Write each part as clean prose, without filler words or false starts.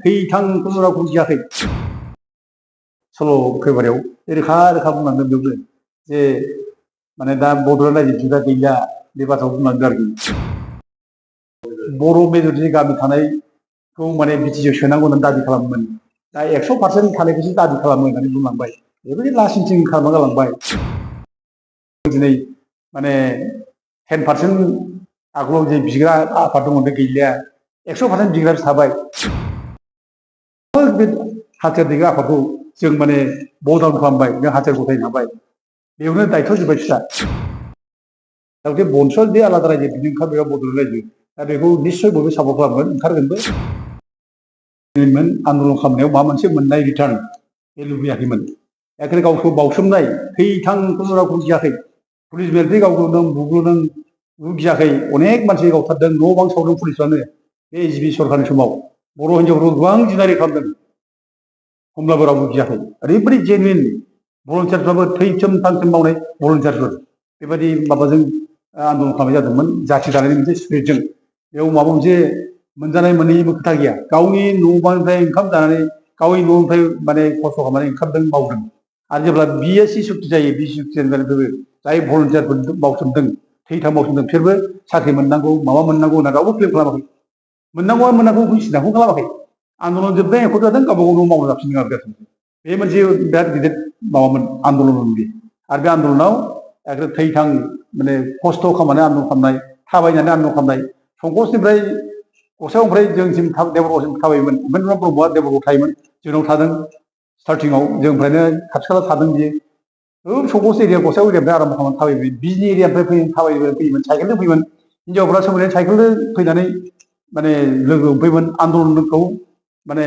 थैथां खुनु रावखौ गियाखै सल' खैबारियाव रोखा रोखा बुंलांदों बेयावनो जे माने दा बड'लेण्ड रायजो बिदा गैला बे बाथ्राखौ बुंलांदों आरोखि बर' मेजरिटि गामि थानायखौ माने बिटिसिआव सोनांगौ होननानै दाबि खालामोमोन दा 100% थानायखौसो दाबि खालामो होननानै बुंलांबाय बेबायदि लासिंसिं खालामना गालांबाय दिनै माने 10% आगोलाव जे बिग्रा आफाद दंमोन बे गैलिया 100% बिग्रासो थाबाय बे हाथियार दैग्रा आफादखौ जों माने बलडाउन खालामबाय जों हाथियार गथायनो हाबाय बेयावनो दायथ' जोब्बाय फिसा दा बे बनसल बे आलादा रायजो बिदि ओंखारबाय बड'लेण्ड रायजो दा बेखौ निस्सय बयबो सापर्ट खालामगोन ओंखारगोनबो आन्दलन खालामनायाव माबा मोनसे मोननाय रिटार्न बे लुबैयाखैमोन एखेबारे गावखौ बावसोमनाय थैथां खुनु रावखौ गियाखै पुलिस मिलिटारि गावग्रोदों बुग्रोदों गियाखै अनेक मानसि गावथारदों न' बां सावदों पुलिसफ्रानो बे एजिपि सरखारनि समाव बर' हिन्जावफोरखौ गोबां जिनारि खालामदों होमब्लाबो रावबो गियाखै ओरैबायदि जेनुइन भलन्टियारफ्राबो थैथोम थांथोम मावनाय भलन्टियारफोर बेबायदि माबाजों आन्दलन खालामनाय जादोंमोन जाथि दानायनि मोनसे स्पिरिटजों बेयाव माबा मोनसे मोनजानाय मोनैनिबो खोथा गैया गावनि न' बांनिफ्राय ओंखाम जानानै गावनि न'निफ्राय माने खस्थ' खालामनानै ओंखारदों मावदों आरो जेब्ला बिएसि सुक्ति जायो बि सुक्ति जानायनिफ्रायबो जाय भलन्टियारफोर मावसोमदों थैथां मावसोमदों बिसोरबो साख्रि मोननांगौ माबा मोननांगौ होनना रावबो क्लेम खालामाखै मोननांगौआ मोननांगौ बुजिनांगौ खालामाखै आन्दलन जोबनाय एख' जादों गावबा गाव न' मावना जाफिनदों आरो बे मोनसे बिराद गिदिर माबामोन आन्दलनमोन बे आरो बे आन्दलनाव एखेबारे थैथां माने खस्थ' खालामनानै आन्दलन खालामनाय थाबायनानै आन्दलन खालामनाय संकसनिफ्राय गसाइगावनिफ्राय जोंसिम देबरगावसिम थाबायोमोन उपेन्द्र नाथ ब्रह्मआ देबरगावआव थायोमोन जोंनाव थादों स्टार्टिंआव जोंनिफ्रायनो खाथि खाला थादों बियो संकस एरिया गसाइगाव एरियानिफ्राय आराम्भ खालामनानै थाबायबाय बिजनि एरियानिफ्राय फैयोमोन साइकेलजों फैयोमोन हिन्जावफ्रा सोमोनाय साइकेलजों फैनानै माने लोगो मोनफैयोमोन आन्दलनखौ माने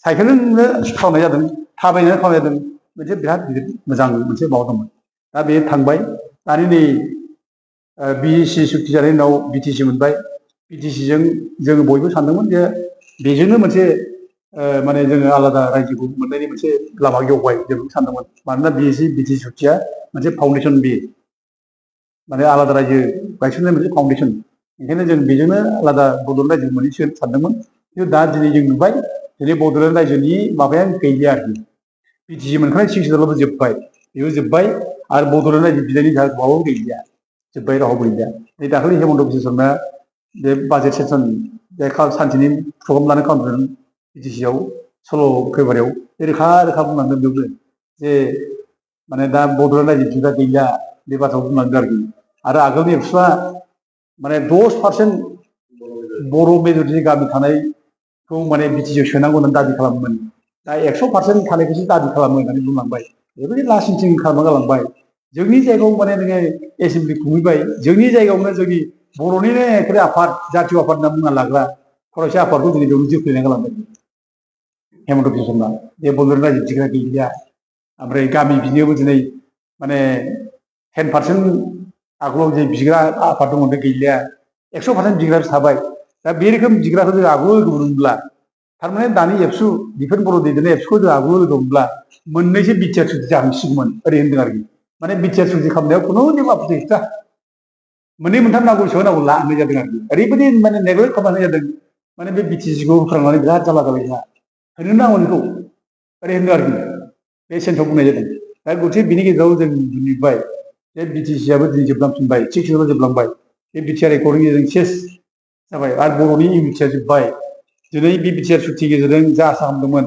साइकेलजोंनो खालामनाय जादों थाबायनानै खालामनाय जादों मोनसे बिराद गिदिर मोजां मोनसे माबा दंमोन दा बे थांबाय दानि नै बिएसि सुक्ति जानायनि उनाव बिटिसि मोनबाय बिटिसिजों जोङो बयबो सानदोंमोन जे बेजोंनो मोनसे माने जोङो आलादा रायजोखौ मोननायनि मोनसे लामा गेवबाय जों सानदोंमोन मानोना बिएसि बिटिसि सुक्तिया मोनसे फाउन्डेसन बे माने आलादा रायजो गायसननाय मोनसे फाउन्डेसन ओंखायनो जों बेजोंनो आलादा बड'लेण्ड रायजो मोनहैसो सानदोंमोन खिन्थु दा दिनै जों नुबाय दिनै बड'लेण्ड रायजोनि माबाया गैलिया आरोखि बिटिसि मोनखानाय 6 सिटआबो जोब्बाय बेबो जोब्बाय आरो बड'लेण्ड रायजो बिदायनि थाखाय माबाबो गैलिया जोब्बाय रावबो गैलिया नै दाखालि हेमन्त बिश्वशर्माया बे बाजेट सेसन बे सानसेनि प्रग्राम लानो खालामदों बिटिसिआव सल' खैबारियाव रोखा रोखा बुंलांदों बेयावनो जे माने दा बड'लेण्ड रायजो बिदा गैला बे बाथ्राखौ बुंलांदों आरो आगोलनि एबसुआ माने 10% बर' मेजरिटि गामि थानायखौ माने बिटिसिआव सोनांगौ होननानै दाबि खालामोमोन दा 100% थानायखौसो दाबि खालामो होननानै बुंलांबाय बेबायदि लासिंसिं खालामना गालांबाय जोंनि जायगायाव माने नोङो एसेमब्लि खुंहैबाय जोंनि जायगायावनो जोंनि बर'निनो एखेबारे आफाद जातीय आफाद होनना बुंना लाग्रा फरायसा आफादखौ दिनै बेयावनो जोख्लायना गालांबाय हेमन्त बिश्वशर्मा बे बड'लेण्ड रायजो बिग्रा गैलिया ओमफ्राय गामि बिनायावबो दिनै माने 10% आगोलाव जे बिग्रा आफाद दंमोन बे गैलिया 100% बिग्रासो थाबाय दा बे रोखोम बिग्राखौ जों आगोलाव लोगो मोनब्ला थारमाने दानि एबसु दिफेन बर' दैदेननाय एबसुखौ जों आगोलाव लोगो मोनब्ला मोननैसो बिटिआर सुक्ति जाहांसिगौमोन ओरै होनदों आरोखि माने बिटिआर सुक्ति खालामनायाव खुनु जेबो आपत्ति गैया मोननै मोनथाम नांगौ सोनांगौ ला होननाय जादों आरोखि ओरैबायदि माने नेग्लेक्ट खालामनाय जादों माने बे बिटिसिखौ होखांनानै बिराद जारला जाबाय जोंहा होनो नांगौ बेखौ ओरै होनदों आरोखि बे सेन्सआव बुंनाय जादों दा गथिखे बिनि गेजेराव जों नुबाय जे बिटिसिआबो दिनै जोबलांफिनबाय 6 सिटआव जोबलांबाय बे बिटिआर एकर्डनि गेजेरजों सेस जाबाय आरो बर'नि इउनिटिया जोब्बाय दिनै बे बिटिआर सुक्ति गेजेरजों जा आसा खालामदोंमोन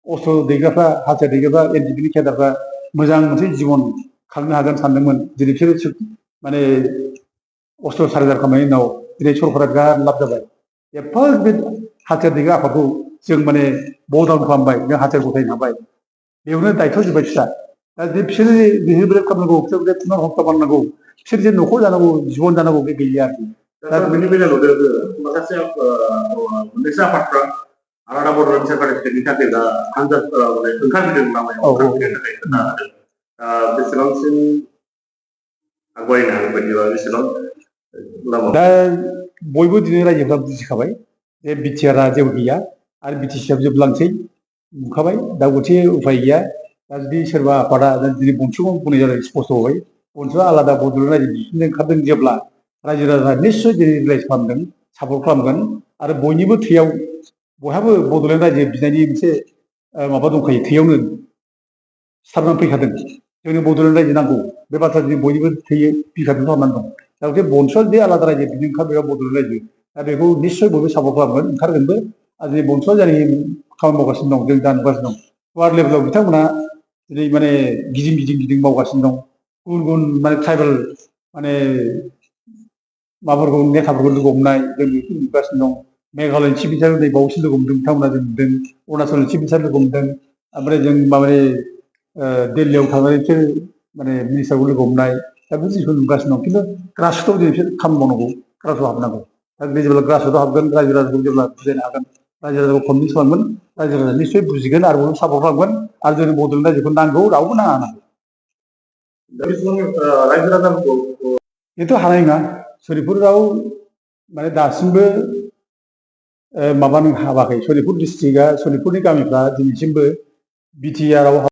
अस्त्र दैग्राफ्रा हाथियार दैग्राफ्रा एनडिएफबि केडारफ्रा मोजां मोनसे जिबन खांनो हागोन सानदोंमोन दिनै बिसोरो माने अस्त्र सारेन्डार खालामनायनि उनाव दिनै सरकारा बिराद लाब जाबाय एफा बे हाथियार दैग्रा आफादखौ जों माने बलडाउन खालामबाय जों हाथियार गथायनो हाबाय बेयावनो दायथ' जोब्बाय फिसा दा जे बिसोरो रिहेबिलिट खालामनांगौ बिसोर पुनर हत्या खालामनांगौ बिसोर जे न'खर जानांगौ जिबन जानांगौ बे गैलिया आरोखि दा बेनि बेलायाव माखासे मोननैसो आफादफ्रा आलादा बड'लेण्ड सेपारेटनि थाखाय दा आनजाद माने ओंखारबोदों लामायाव ओंखारबोनो थाखाय खोथा होदों बेसेबांसिम आगबायनो हागोन बायदिबा बेसेबां दा बयबो दिनै रायजोफ्रा बुजिखाबाय जे बिटिआरआ जेबो गैया आरो बिटिसिआबो जोबलांसै नुखाबाय दा गथिखे उफाय गैया दा जुदि सोरबा आफादा दिनै बंसिखौ बुंनाय जादों स्पस्त'यै बंसिआ आलादा बड'लेण्ड रायजो दिन्थिनो ओंखारदों जेब्ला रायजो राजाफ्रा निस्सय दिनै रिलाइज खालामदों सापर्ट खालामगोन आरो बयनिबो थैयाव बयहाबो बड'लेण्ड रायजो बिनायनि मोनसे माबा दंखायो, थैयावनो सिथाबनानै फैखादों। जोंनो बड'लेण्ड रायजो नांगौ, बे बाथ्रा जों बयनिबो थैयो बिखाजों खालामनानै दं। दा बे बंस'आ जे आलादा रायजो बिनो ओंखारबाय बड'लेण्ड रायजो, दा बेखौ निस्सय बयबो सापर्ट खालामगोन, ओंखारगोनबो। आरो दिनै बंस'आ जाय खामानि मावगासिनो दं, जों दा नुगासिनो दं। वार्ल्ड लेभेलाव बिथांमोना दिनै माने गिदिं मावगासिनो दं। गुबुन गुबुन माने ट्राइबेल माने माबाफोरखौ नेताफोरखौ लोगो हमनाय जों बेखौ नुगासिनो दं। मेघालयनि चिफ मिनिस्टार नै बावैसो लोगो हमदों बिथांमोना, जों नुदों। अरुणाचलनि चिफ मिनिस्टार लोगो हमदों। ओमफ्राय जों माने दिल्लीयाव थांनानैसो माने मिनिस्टारखौ लोगो हमनाय, दा बे जिनिसखौ नुगासिनो दं। खिन्थु ग्रासरुटआव दिनै बिसोर खामानि मावनांगौ, ग्रासरुटआव हाबनांगौ। दा बे जेब्ला ग्रासरुटआव हाबगोन, रायजो राजाखौ जेब्ला बुजायनो हागोन, रायजो राजाखौ कनभिन्स खालामगोन, रायजो राजाया निस्सय बुजिगोन आरो बयबो सापर्ट खालामगोन। आरो जोंनि बड'लेण्ड रायजोखौ नांगौ, रावबो नाङा नांगौ। दा बे समाव रायजो राजाफोरखौ बेथ' हानाय नङा। सनितपुराव माने दासिमबो माबानो हाबाखै। सनितपुर डिस्ट्रिक्टआ, सनितपुरनि गामिफ्रा दिनैसिमबो बिटिआरआव